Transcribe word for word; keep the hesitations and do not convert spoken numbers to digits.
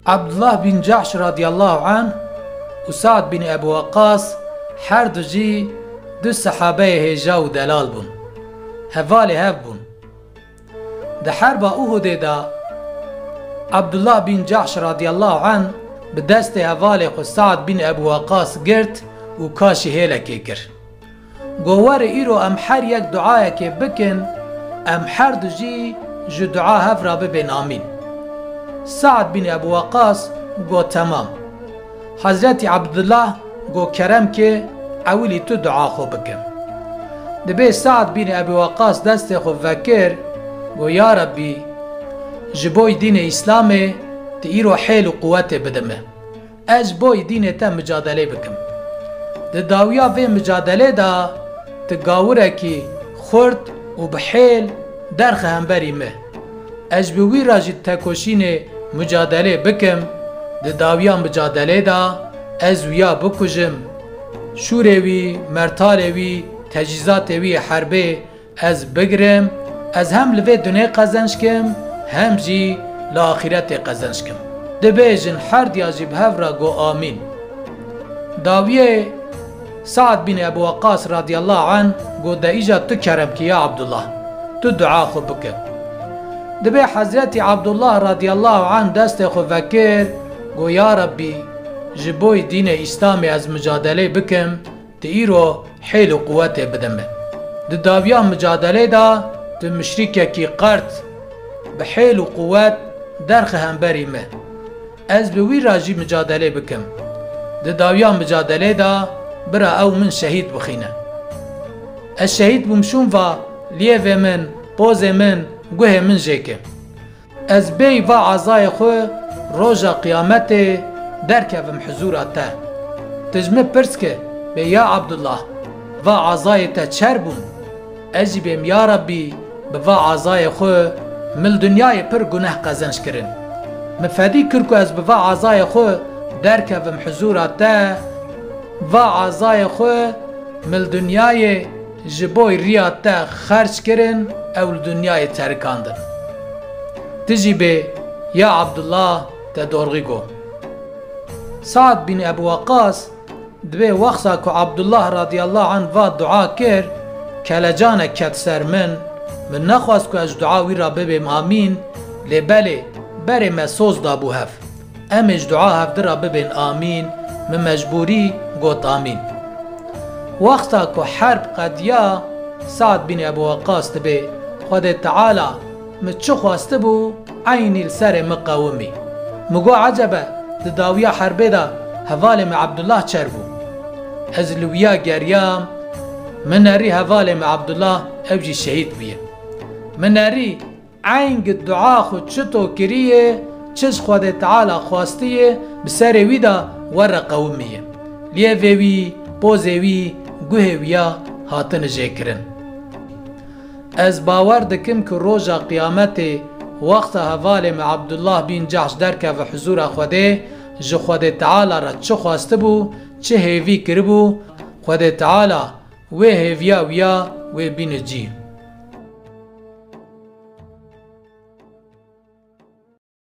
Abdullah bin Cahş radiyallahu anh û Sa'd bin Ebu Waqqas her du jî du sehabeyê hêja û delal bûn. Hevalê hev bûn. Di herba Uhudê de Abdullah bin Cahş radiyallahu anh bi destê hevalê xwe Sa'd bin Ebu Waqqas girt û kaşî hêlekê kir. Got, were îro em her yek duayekê bikin, em her du jî ji dua hev re bibên amîn. Sa'd bin Ebu Waqqas got, temam. Hezretî Abdullah got, kerem ke, ewilî tu dua xwe bike. Dibê Sa'd bin Ebu Waqqas destê xwe vekir, got, ya Rebbî, ji boy dînê Îslamê tu îro hêl û quwetê bide me. Ez ji boy dînê te micadelê bikim. Di dawiya vê micadelê de tu gawirekî xurt û bi hêl derxe hemberî me. Ez ji bi wî re jî tekoşînê micadelê bikim. Di dawiya micadelê de ez wiya bikujim. Şûrê wî, mertalê wî, tecîzatê wî yê herbê ez bigirim, ez hem li vê dunê qezenc kim, hem jî li axîretê qezenc kim. Dibêjin her diya jî bi hev re got, amîn. Dawiyê Sa'd bin Ebu Waqqas radiyallahu anh got, de îca tu kerem ki ya Abdullah, tu dua xwe bike. Dibê Hezretî Abdullah radiyallahu anh destê xwe vekir, got, ya Rebbî, ji boy dînê Îslamê ez micadelê bikim, tu îro hêl û quwetê bide me. Di dawiya micadelê de tu muşrîkekî qert bi hêl û quwet derxe hemberî me. Ez bi wî re jî micadelê bikim. Di dawiya micadelê de bira ew min şehîd bixîne. Ez şehîd bûm şûn va liyevê min, pozê min, guhê min jê ke. Ez bêyî va ezayê xwe roja qiyametê derkevim huzûra te. Tu ji min pirs ke, bê ya Abdullah, va ezayê te çer bûn? Ez jî bêm ya Rebbî, bi va ezayê xwe min li dinyayê pir guneh qezenc kirin. Min fedî kir ku ez bi va ezayê xwe derkevim huzûra te, va ezayê xwe min li dinyayê ji bo riya te xerc kirin, ew li dinyayê terikandin. Tu jî bê, ya Abdullah, te dorxî got. Sa'd bin Ebu Waqqas dibê wexta ku Abdullah radiyallahu anh va dua kir, kelecanek ket ser min, min nexwest ku ez ji dua wî re bibêm amîn, lê belê, berê me soz dabû hev. Em ê ji dua hevdi re bibên amîn, min mecbûrî got amîn. Wexta ku herb qediya, Sa'd bin Ebu Waqqas dibê, Xwedê Teala min çi xwestibû, eynî li serê min qewimî. Min got, ecebe, di dawiya herbê de hevalê min Abdullah çer bû. Ez li wiya geriyam, min nerî hevalê min Abdullah, ew jî şehîd bûye. Min nerî, Eyn gi dua xwe çito kiriye, çi ji Xwedê Teala xwestiye, bi serê wî de were qewimiye. Liyevê wî, pozê wî, guhê wî ya hatine jêkirin. Ez bawer dikim ku roja qiyametê, wexta hevalê me Abdullah bin Cahş derkeve huzûra Xwedê, ji Xwedê Teala re çi xwestibû, çi hêvî kiribû, Xwedê Teala wê hêviya wî ya wê bîne cî.